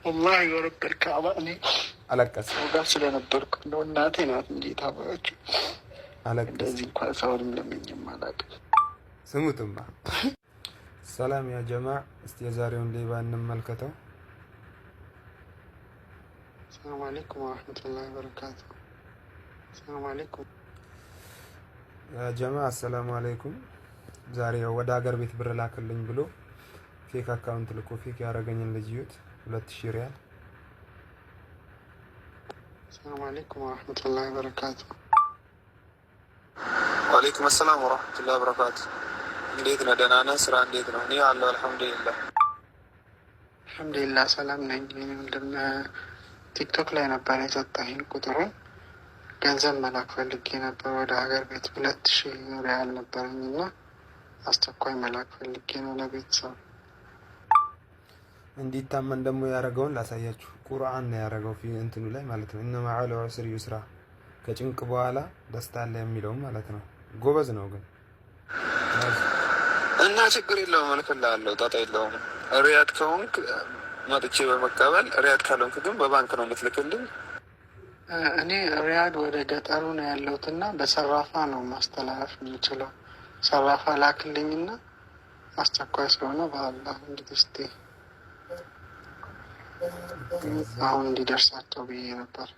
ወላሂ ወረበል ካዕባ እኔ አለቀሰ። ሰው ጋር ስለነበርኩ ነው። እናቴ ናት እንጂ የታመመችው። አለቀሰ። እንደዚህ እንኳን ሰውንም ለምኜም አላውቅም። ስሙትማ። ሰላም ያ ጀማ፣ እስቲ የዛሬውን ሌባ እንመልከተው። ሰላም አለይኩም ወረሕመቱላሂ ወበረካቱ። ሰላም አለይኩም። ያ ጀማ፣ አሰላሙ አለይኩም። ዛሬ ወደ ሀገር ቤት ብር ላክልኝ ብሎ fake account ልኮ fake ያደረገኝን ልጅ እዩት። 2000 ሪያል። ሰላም አለይኩም ወረሕመቱላሂ ወበረካቱ። ወአለይኩም አሰላም ወረሕመቱላሂ ወበረካቱ። እንዴት ነህ? ደህና ነህ? ስራ እንዴት ነው? እኔ አለሁ አልሐምዱሊላህ። አልሐምዱሊላህ ሰላም ነኝ። እኔ ወንድም ቲክቶክ ላይ ነበር የሰጠኸኝ ቁጥሩን። ገንዘብ መላክ ፈልጌ ነበር ወደ ሀገር ቤት፣ 2000 ሪያል ነበረኝ እና አስቸኳይ መላክ ፈልጌ ነው ለቤተሰብ። እንዲታመን ደግሞ ያደረገውን ላሳያችሁ። ቁርአን ነው ያደረገው እንትኑ ላይ ማለት ነው። إن مع العسر يسرا፣ ከጭንቅ በኋላ ደስታ አለ የሚለውም ማለት ነው። ጎበዝ ነው ግን። እና ችግር የለውም፣ እልክልሃለሁ፣ ጣጣ የለውም። ሪያድ ከሆንክ መጥቼ በመቀበል፣ ሪያድ ካልሆንክ ግን በባንክ ነው የምትልክልኝ። እኔ ሪያድ ወደ ገጠሩ ነው ያለሁት እና በሰራፋ ነው ማስተላለፍ የምችለው። ሰራፋ ላክልኝና አስቸኳይ ስለሆነ በአላህ እንግዲህ እስኪ አሁን እንዲደርሳቸው ብዬ ነበር።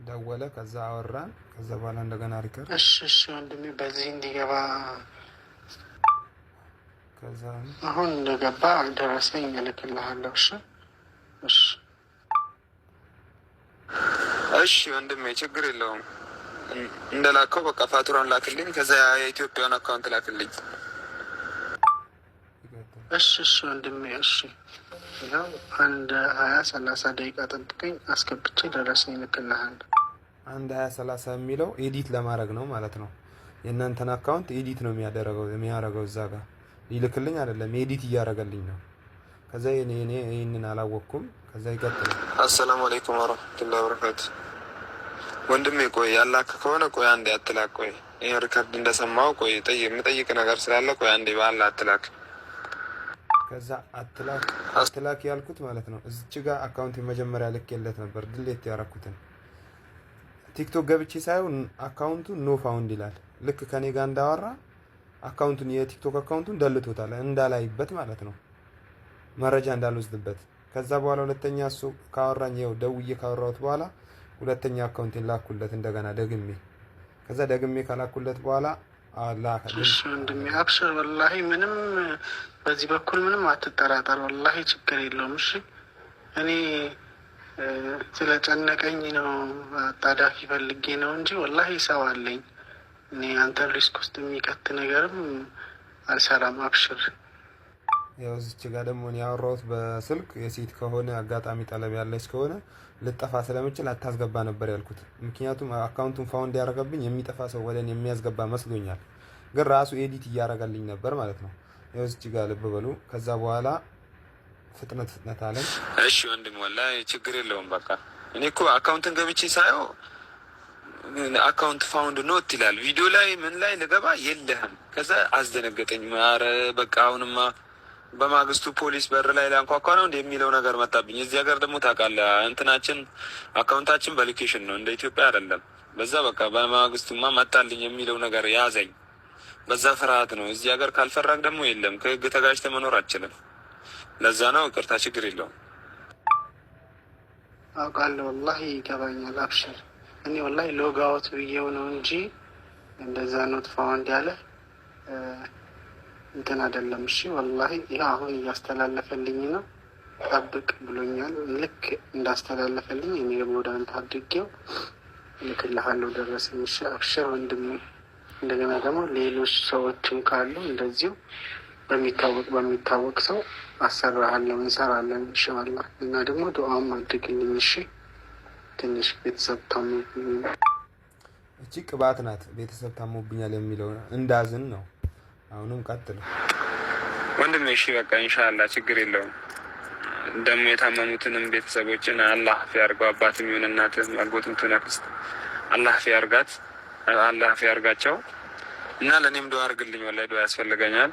ደወለ፣ ከዛ አወራን። ከዛ በኋላ እንደገና record። እሺ ወንድሜ፣ በዚህ እንዲገባ ከዛ አሁን እንደገባ ደረሰኝ እልክልሃለሁ። እሺ። እሺ ወንድሜ፣ ችግር የለውም። እንደላከው በቃ ፋቱራን ላክልኝ። ከዛ የኢትዮጵያን account ላክልኝ። እሺ ወንድሜ፣ እሺ። ያው አንድ 20-30 ደቂቃ ጠብቀኝ፣ አስገብቼ ደረሰኝ እልክልሃለሁ። አንድ 20-30 የሚለው edit ለማድረግ ነው ማለት ነው። የእናንተን account edit ነው የሚያደርገው፣ እዛ ጋር ሊልክልኝ አይደለም፣ edit እያደረገልኝ ነው። ከዛ እኔ ይህንን አላወቅኩም። ከዛ ይቀጥላል። አሰላሙ አለይኩም ወረሕመቱላሂ ወበረካቱ። ወንድሜ ቆይ፣ ያላክ ከሆነ ቆይ አንዴ አትላክ። ቆይ ይህን record እንደሰማው ቆይ የምጠይቅ ነገር ስላለ ቆይ አንዴ በአላህ አትላክ። ከዛ አትላክ አትላክ ያልኩት ማለት ነው። እዚች ጋር account መጀመሪያ ልኬለት ነበር delete ያረኩትን። ቲክቶክ ገብቼ ሳይሆን account ኡ no found ይላል። ልክ ከኔ ጋር እንዳወራ account ኡን የቲክቶክ account ኡን ደልቶታል፣ እንዳላይበት ማለት ነው፣ መረጃ እንዳልወስድበት። ከዛ በኋላ ሁለተኛ እሱ ካወራኝ፣ ይኸው ደውዬ ካወራሁት በኋላ ሁለተኛ account ኤን ላኩለት እንደገና ደግሜ። ከዛ ደግሜ ከላኩለት በኋላ እሺ ወንድሜ አብሽር፣ ወላሂ ምንም በዚህ በኩል ምንም አትጠራጠር፣ ወላሂ ችግር የለውም። እሺ፣ እኔ ስለጨነቀኝ ነው፣ አጣዳፊ ፈልጌ ነው እንጂ ወላሂ ሰው አለኝ። እኔ አንተን risk ውስጥ የሚከት ነገርም አልሰራም። አብሽር። ያው እዚች ጋር ደግሞ እኔ ያወራሁት በስልክ የሴት ከሆነ፣ አጋጣሚ ጠለብ ያለች ከሆነ ልጠፋ ስለምችል አታስገባ ነበር ያልኩት። ምክንያቱም account ኡን found ያደረገብኝ የሚጠፋ ሰው ወደ እኔ የሚያስገባ መስሎኛል፣ ግን ራሱ edit እያደረገልኝ ነበር ማለት ነው። ያው እዚች ጋር ልብ በሉ። ከዛ በኋላ ፍጥነት ፍጥነት አለኝ። እሺ ወንድም፣ ወላሂ ችግር የለውም። በቃ እኔ እኮ አካውንትን ገብቼ ሳየው account found not ይላል። ቪዲዮ ላይ ምን ላይ ልገባ የለህም። ከዛ አስደነገጠኝ። ኧረ በቃ አሁንማ በማግስቱ ፖሊስ በር ላይ ሊያንኳኳ ነው እንደ የሚለው ነገር መጣብኝ። እዚህ ሀገር ደግሞ ታውቃለህ እንትናችን account ኣችን በ location ነው፣ እንደ ኢትዮጵያ አይደለም። በዛ በቃ በማግስቱማ መጣልኝ የሚለው ነገር ያዘኝ። በዛ ፍርሃት ነው። እዚህ ሀገር ካልፈራክ ደግሞ የለም፣ ከህግ ተጋጭተህ መኖር አትችልም። ለዛ ነው። ይቅርታ፣ ችግር የለውም። አውቃለሁ፣ ወላሂ ይገባኛል። አብሽር። እኔ ወላሂ logout ብዬው ነው እንጂ እንደዛ not found ያለ እንትን አይደለም። እሺ ወላሂ ይህ አሁን እያስተላለፈልኝ ነው፣ ጠብቅ ብሎኛል። ልክ እንዳስተላለፈልኝ እኔ ደግሞ ወደ አንተ አድርጌው እልክልሃለሁ ደረሰኝ። እሺ አብሽር ወንድሜ። እንደገና ደግሞ ሌሎች ሰዎችም ካሉ እንደዚሁ በሚታወቅ በሚታወቅ ሰው አሰራሃለሁ፣ እንሰራለን ኢንሻአላህ። እና ደግሞ ዱዓም አድርግልኝ እሺ። ትንሽ ቤተሰብ ታሞብኝ። እቺ ቅባት ናት። ቤተሰብ ታሞብኛል የሚለው እንዳዝን ነው። አሁንም ቀጥል ወንድሜ። እሺ በቃ ኢንሻአላህ ችግር የለውም። ደግሞ የታመሙትንም ቤተሰቦችን አላህ አፊያ ያርገው። አባትም ይሁን እናትም አጎትም ትሁን አክስት አላህ አፊያ ያርጋት፣ አላህ አፊያ ያርጋቸው። እና ለእኔም ዱዓ አርግልኝ፣ ወላሂ ዱዓ ያስፈልገኛል።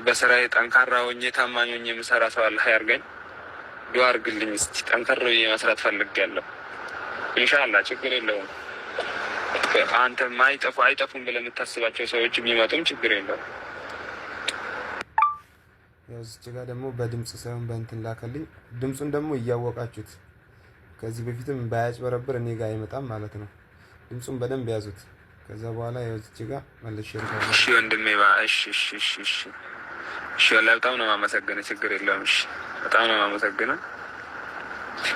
በስራዬ ጠንካራ ሆኜ ታማኝ ሆኜ የምሰራ ሰው አላህ ያርገኝ። ዱዓ አድርግልኝ እስኪ ጠንከር ብዬ መስራት ፈልጌያለሁ። ኢንሻላህ ችግር የለውም። አንተም አይጠፉ አይጠፉም ብለህ የምታስባቸው ሰዎች ቢመጡም ችግር የለውም። ያው እዚች ጋር ደግሞ በድምፅ ሳይሆን በእንትን ላከልኝ። ድምፁን ደግሞ እያወቃችሁት ከዚህ በፊትም ባያጭበረብር እኔ ጋር አይመጣም ማለት ነው። ድምፁን በደንብ ያዙት። ከዛ በኋላ ያው እዚች ጋር መልሼ እሺ ወንድሜ፣ እሺ፣ እሺ፣ እሺ፣ እሺ፣ እሺ። ወላሂ በጣም ነው የማመሰግነው። ችግር የለውም። እሺ፣ በጣም ነው የማመሰግነው።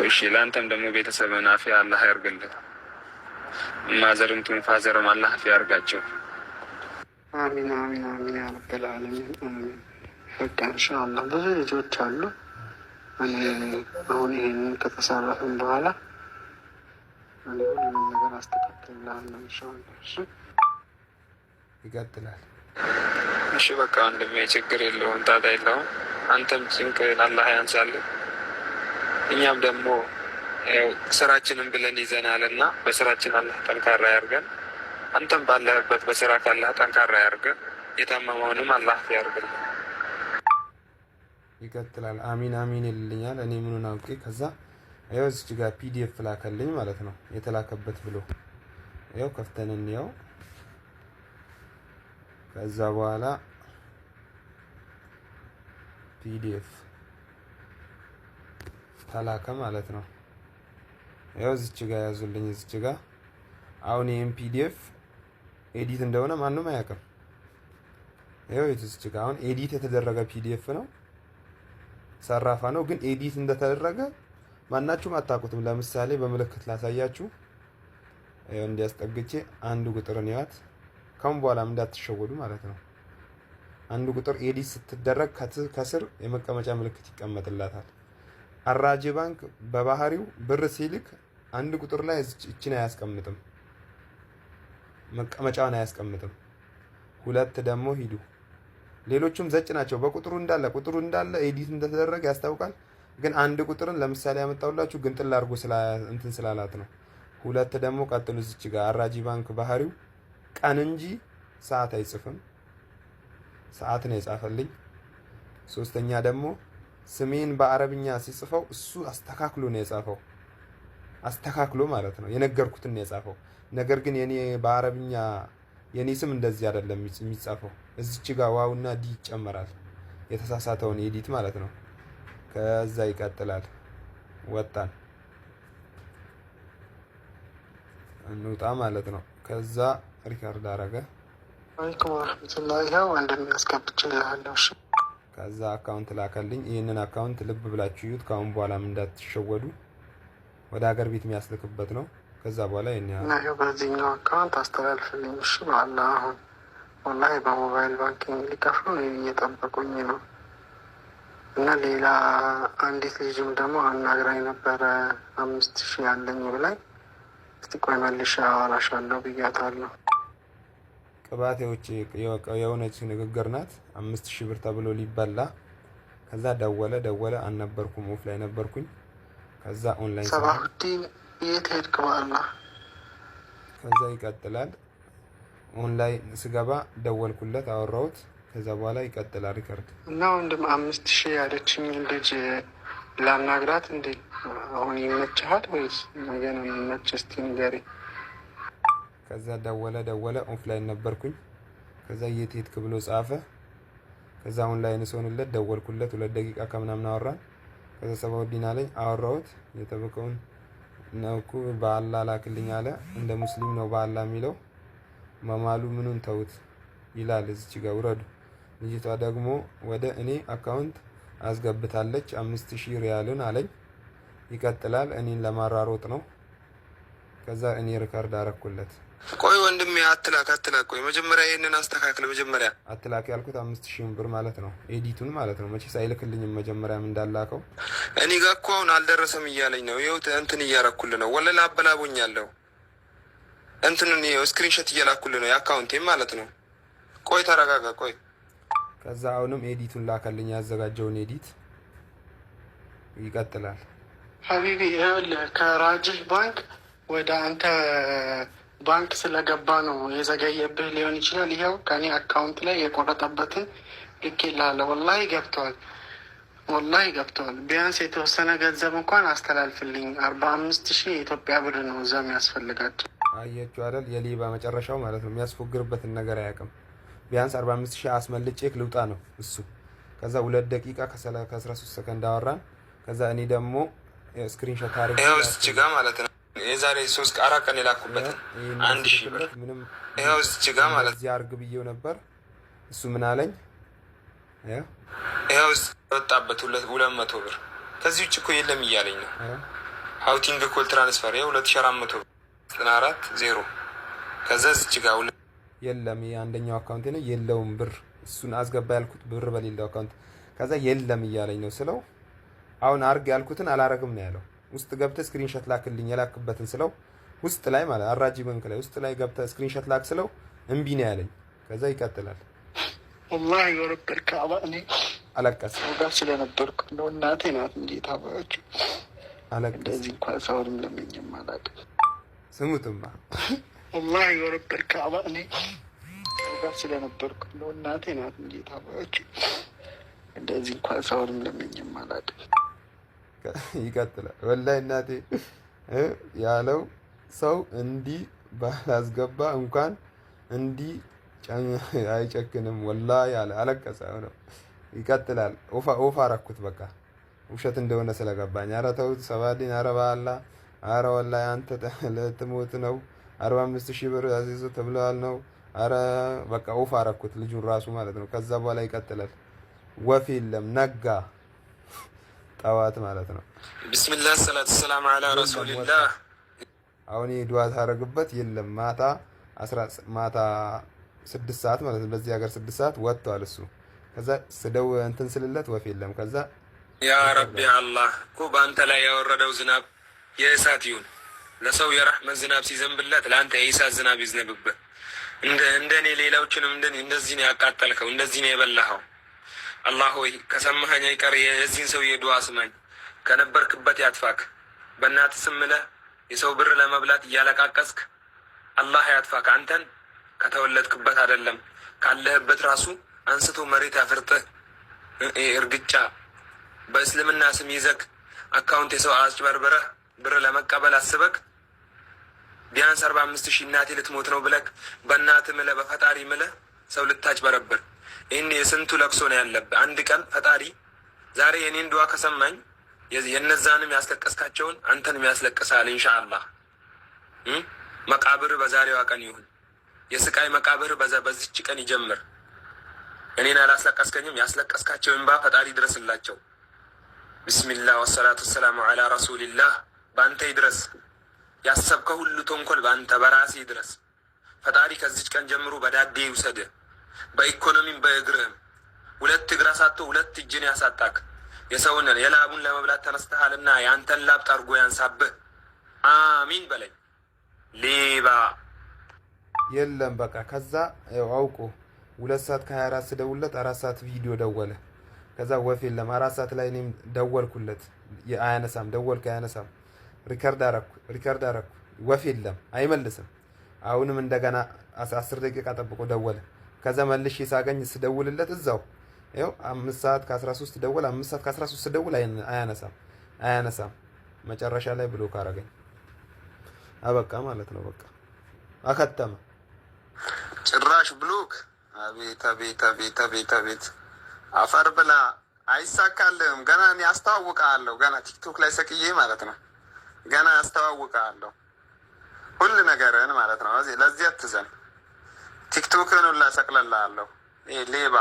እሺ፣ ለአንተም ደግሞ ቤተሰብን አፊያ አላህ ያርግልህ። Mother ም ትሁን father ም አላህ አፊያ ያርጋቸው። አሚን፣ አሚን፣ አሚን ያ ረበል ዓለሚን አሚን። በቃ ኢንሻአላህ ብዙ ልጆች አሉ። እኔ አሁን ይሄንን ከተሰራፍን በኋላ እኔ ሁሉንም ነገር አስተካክልልሃለሁ ኢንሻአላህ። እሺ ይቀጥላል። እሺ በቃ ወንድሜ ችግር የለውም፣ ጣጣ የለውም። አንተም ጭንቅህን አላህ ያንሳልህ። እኛም ደግሞ ያው ስራችንን ብለን ይዘናል እና በስራችን አላህ ጠንካራ ያርገን። አንተም ባለህበት በስራ ካላህ ጠንካራ ያርገን። የታመመውንም አላህ ያርግልን። ይቀጥላል። አሚን አሚን ይልኛል። እኔ ምኑን አውቄ። ከዛ ያው እዚች ጋር PDF ላከልኝ ማለት ነው የተላከበት ብሎ ያው ከፍተን እንየው። ከዛ በኋላ PDF ተላከ ማለት ነው። ያው እዚች ጋር ያዙልኝ። እዚች ጋር አሁን ይሄን PDF edit እንደሆነ ማንም አያውቅም። ያው እዚች ጋር አሁን edit የተደረገ PDF ነው፣ ሰራፋ ነው፣ ግን edit እንደተደረገ ማናችሁም አታውቁትም። ለምሳሌ በምልክት ላሳያችሁ። ያው እንዲያስጠግቼ አንድ ቁጥርን ያዋት ካሁን በኋላም እንዳትሸወዱ ማለት ነው። አንድ ቁጥር edit ስትደረግ ከስር የመቀመጫ ምልክት ይቀመጥላታል። አራጂ ባንክ በባህሪው ብር ሲልክ አንድ ቁጥር ላይ እችን አያስቀምጥም፣ መቀመጫውን አያስቀምጥም። ሁለት ደግሞ ሂዱ። ሌሎቹም ዘጭ ናቸው። በቁጥሩ እንዳለ ቁጥሩ እንዳለ edit እንደተደረገ ያስታውቃል። ግን አንድ ቁጥርን ለምሳሌ ያመጣሁላችሁ ግንጥል አድርጎ እንትን ስላላት ነው። ሁለት ደግሞ ቀጥሉ። እዚች ጋር አራጂ ባንክ ባህሪው ቀን እንጂ ሰዓት አይጽፍም። ሰዓት ነው የጻፈልኝ። ሶስተኛ ደግሞ ስሜን በአረብኛ ሲጽፈው እሱ አስተካክሎ ነው የጻፈው። አስተካክሎ ማለት ነው የነገርኩትን ነው የጻፈው። ነገር ግን የኔ በአረብኛ የኔ ስም እንደዚህ አይደለም የሚጻፈው። እዚች ጋር ዋውና D ይጨመራል። የተሳሳተውን edit ማለት ነው። ከዛ ይቀጥላል። ወጣን እንውጣ ማለት ነው። ከዛ record አረገ። አለይኩም ወረህመቱላህ። ይኸው ወንድሜ አስገብቼልሃለሁ። እሺ ከዛ account ላከልኝ። ይህንን account ልብ ብላችሁ እዩት። ከአሁን በኋላም እንዳትሸወዱ። ወደ ሀገር ቤት የሚያስልክበት ነው። ከዛ በኋላ ይሄን ያህል እና ይኸው በዚህኛው account አስተላልፍልኝ። እሺ በአላህ አሁን ወላሂ በ mobile banking ሊከፍሉ እኔን እየጠበቁኝ ነው። እና ሌላ አንዲት ልጅም ደግሞ አናግራኝ ነበረ 5000 ያለኝ ብላኝ፣ እስቲ ቆይ መልሼ አወራሻለሁ ብያታለሁ። ቅባት የውጭ የሆነች ንግግር ናት። 5000 ብር ተብሎ ሊበላ። ከዛ ደወለ ደወለ፣ አልነበርኩም፣ off ላይ ነበርኩኝ። ከዛ ኦንላይን ሰባሁዲን የት ሄድክ? በአላህ ከዛ ይቀጥላል። ኦንላይን ስገባ ደወልኩለት፣ አወራሁት። ከዛ በኋላ ይቀጥላል record። እና ወንድም 5000 ያለችኝ ልጅ ላናግራት እንዴ? አሁን ይመችሃል ወይስ ነገ ነው የሚመች? እስቲ ንገሪኝ። ከዛ ደወለ ደወለ፣ offline ነበርኩኝ። ከዛ የት ሄድክ ብሎ ጻፈ። ከዛ ኦንላይን ስሆንለት ደወልኩለት። 2 ደቂቃ ከምናምን አወራን። ከዛ ሰባውዲን አለኝ፣ አወራሁት። የተበቀውን ነውኩ በአላ ላክልኝ አለ። እንደ ሙስሊም ነው በአላ የሚለው መማሉ ምኑን ተውት ይላል። እዚች ጋር ውረዱ። ልጅቷ ደግሞ ወደ እኔ account አስገብታለች 5000 ሪያልን አለኝ። ይቀጥላል። እኔን ለማራሮጥ ነው። ከዛ እኔ record አረኩለት። ቆይ ወንድሜ አትላክ አትላክ። ቆይ መጀመሪያ ይህንን አስተካክል። መጀመሪያ አትላክ ያልኩት 5000 ብር ማለት ነው፣ edit ኡን ማለት ነው። መቼስ አይልክልኝም መጀመሪያም እንዳላከው። እኔ ጋ እኮ አሁን አልደረሰም እያለኝ ነው። ይኸው እንትን እያረኩልህ ነው። ወለላ አበላቦኛለሁ። እንትኑን ይኸው screenshot እየላኩልህ ነው፣ የ account ኤም ማለት ነው። ቆይ ተረጋጋ። ቆይ ከዛ አሁንም edit ኡን ላከልኝ፣ ያዘጋጀውን edit። ይቀጥላል። ሀቢቢ ይኸውልህ ከራጅህ ባንክ ወደ አንተ ባንክ ስለገባ ነው የዘገየብህ ሊሆን ይችላል። ይኸው ከኔ account ላይ የቆረጠበትን ልኬልሃለሁ። ወላሂ ገብተዋል። ወላሂ ገብተዋል። ቢያንስ የተወሰነ ገንዘብ እንኳን አስተላልፍልኝ። 45,000 የኢትዮጵያ ብር ነው እዛ የሚያስፈልጋቸው። አያችሁ አይደል? የሌባ መጨረሻው ማለት ነው። የሚያስፎግርበትን ነገር አያውቅም። ቢያንስ 45,000 አስመልጬ ልውጣ ነው እሱ። ከዛ 2 ደቂቃ ከ13 ሰከንድ አወራን። ከዛ እኔ ደግሞ screenshot አድርጌ ይኸው እዚች ጋ ማለት ነው። የዛሬ 3-4 ቀን የላኩበትን 1,000 ብር ምንም ይኸው እዚች ጋ ማለት እዚህ አርግ ብዬው ነበር። እሱ ምን አለኝ? ይኸው ወጣበት 200 ብር። ከዚህ ውጭ እኮ የለም እያለኝ ነው። Outing call transfer ይኸው 2,400 94 0። ከዛ እዚች ጋ የለም፣ ይሄ አንደኛው account ነው፣ የለውም ብር። እሱን አስገባ ያልኩት ብር በሌለው account ከዛ የለም እያለኝ ነው ስለው አሁን አርግ ያልኩትን አላረግም ነው ያለው። ውስጥ ገብተህ screenshot ላክልኝ የላክበትን ስለው፣ ውስጥ ላይ ማለት አራጂ ባንክ ላይ ውስጥ ላይ ገብተህ screenshot ላክ ስለው እምቢ ነው ያለኝ። ከዛ ይቀጥላል። ወላሂ ወረብል ካዕባ እኔ አለቀሰ። ሰው ጋር ስለነበርኩ ነው። እናቴ ናት እንጂ ታባያቸው አለቀሰ። እንደዚህ እንኳን ሰውንም ለምኜም አላውቅም። ስሙትማ። ወላሂ ወረብል ካዕባ እኔ ሰው ጋር ስለነበርኩ ነው። እናቴ ናት እንጂ ታባያቸው እንደዚህ እንኳን ሰውንም ለምኜም አላውቅም። ይቀጥላል። ወላሂ እናቴ ያለው ሰው እንዲህ ባላስገባ እንኳን እንዲህ አይጨክንም። ወላሂ አለ፣ አለቀሰ ነው። ይቀጥላል። Off አረኩት በቃ ውሸት እንደሆነ ስለገባኝ። ኧረ ተውት ሰባዲን፣ ኧረ በአላህ፣ ኧረ ወላሂ አንተ ልትሞት ነው። 45,000 ብር አዚዞ ተብለዋል ነው። ኧረ በቃ off አረኩት ልጁን ራሱ ማለት ነው። ከዛ በኋላ ይቀጥላል። ወፍ የለም፣ ነጋ ጠዋት ማለት ነው። ቢስሚላህ ሰላቱ ሰላም አላ ረሱሊላህ። አሁን ይሄ ዱዓ ታደርግበት የለም፣ ማታ 6 ሰዓት ማለት ነው። በዚህ ሀገር 6 ሰዓት ወጥቷል እሱ። ከዛ ስደው እንትን ስልለት ወፍ የለም። ከዛ ያ ረቢ አላህ እኮ በአንተ ላይ ያወረደው ዝናብ የእሳት ይሁን። ለሰው የረሕመት ዝናብ ሲዘንብለት ለአንተ የእሳት ዝናብ ይዝነብብህ። እንደ እኔ ሌላዎችንም እንደዚህ ነው ያቃጠልከው፣ እንደዚህ ነው የበላኸው። አላህ ሆይ ከሰማኸኝ አይቀር የዚህን ሰውዬ ዱዓ ስማኝ፣ ከነበርክበት ያጥፋክ። በእናትህ ስም ምለህ የሰው ብር ለመብላት እያለቃቀስክ አላህ ያጥፋክ። አንተን ከተወለድክበት አይደለም ካለህበት ራሱ አንስቶ መሬት ያፍርጥህ። እርግጫ በእስልምና ስም ይዘክ account የሰው አጭበርብረህ ብር ለመቀበል አስበክ ቢያንስ 45,000 እናቴ ልትሞት ነው ብለክ በእናትህ ምለህ በፈጣሪ ምለህ ሰው ልታጭበረብር ይህን የስንቱ ለቅሶ ነው ያለብህ። አንድ ቀን ፈጣሪ ዛሬ የኔን ዱዓ ከሰማኝ የነዛንም ያስለቀስካቸውን አንተንም ያስለቅሳል ኢንሻአላህ። መቃብር በዛሬዋ ቀን ይሁን። የስቃይ መቃብር በዚች ቀን ይጀምር። እኔን አላስለቀስከኝም፣ ያስለቀስካቸው እንባ ፈጣሪ ይድረስላቸው። ቢስሚላህ ወሰላቱ ወሰላሙ አላ ረሱሊላህ። በአንተ ይድረስ። ያሰብከው ሁሉ ተንኮል በአንተ በራሴ ይድረስ። ፈጣሪ ከዚች ቀን ጀምሮ በዳዴ ይውሰድህ፣ በኢኮኖሚም በእግርህም። ሁለት እግር አሳጥቶ ሁለት እጅን ያሳጣክ። የሰውን የላቡን ለመብላት ተነስተሃልና የአንተን ላብ ጠርጎ ያንሳብህ። አሚን በለኝ ሌባ። የለም በቃ። ከዛ አውቆ 2 ሰዓት ከ24 ስደውልለት 4 ሰዓት ቪዲዮ ደወለ። ከዛ ወፍ የለም። 4 ሰዓት ላይ እኔም ደወልኩለት አያነሳም። ደወልክ አያነሳም። Record አረኩ፣ record አረኩ። ወፍ የለም፣ አይመልስም። አሁንም እንደገና 10 ደቂቃ ጠብቆ ደወለ። ከዛ መልሼ ሳገኝ ስደውልለት እዛው ይኸው 5 ሰዓት ከ13 ደወል፣ 5 ሰዓት ከ13 ስደውል አያነሳም፣ አያነሳም። መጨረሻ ላይ block አረገኝ። አበቃ ማለት ነው። በቃ አከተመ። ጭራሽ block። አቤት አቤት አቤት አቤት አቤት! አፈር ብላ፣ አይሳካልህም። ገና እኔ አስተዋውቅሃለሁ። ገና ቲክቶክ ላይ ሰቅዬ ማለት ነው። ገና አስተዋውቅሃለሁ ሁሉ ነገርህን ማለት ነው። ለዚህ አትዘን። ቲክቶክን ሁላ ሰቅለልሃለሁ። ሌባ።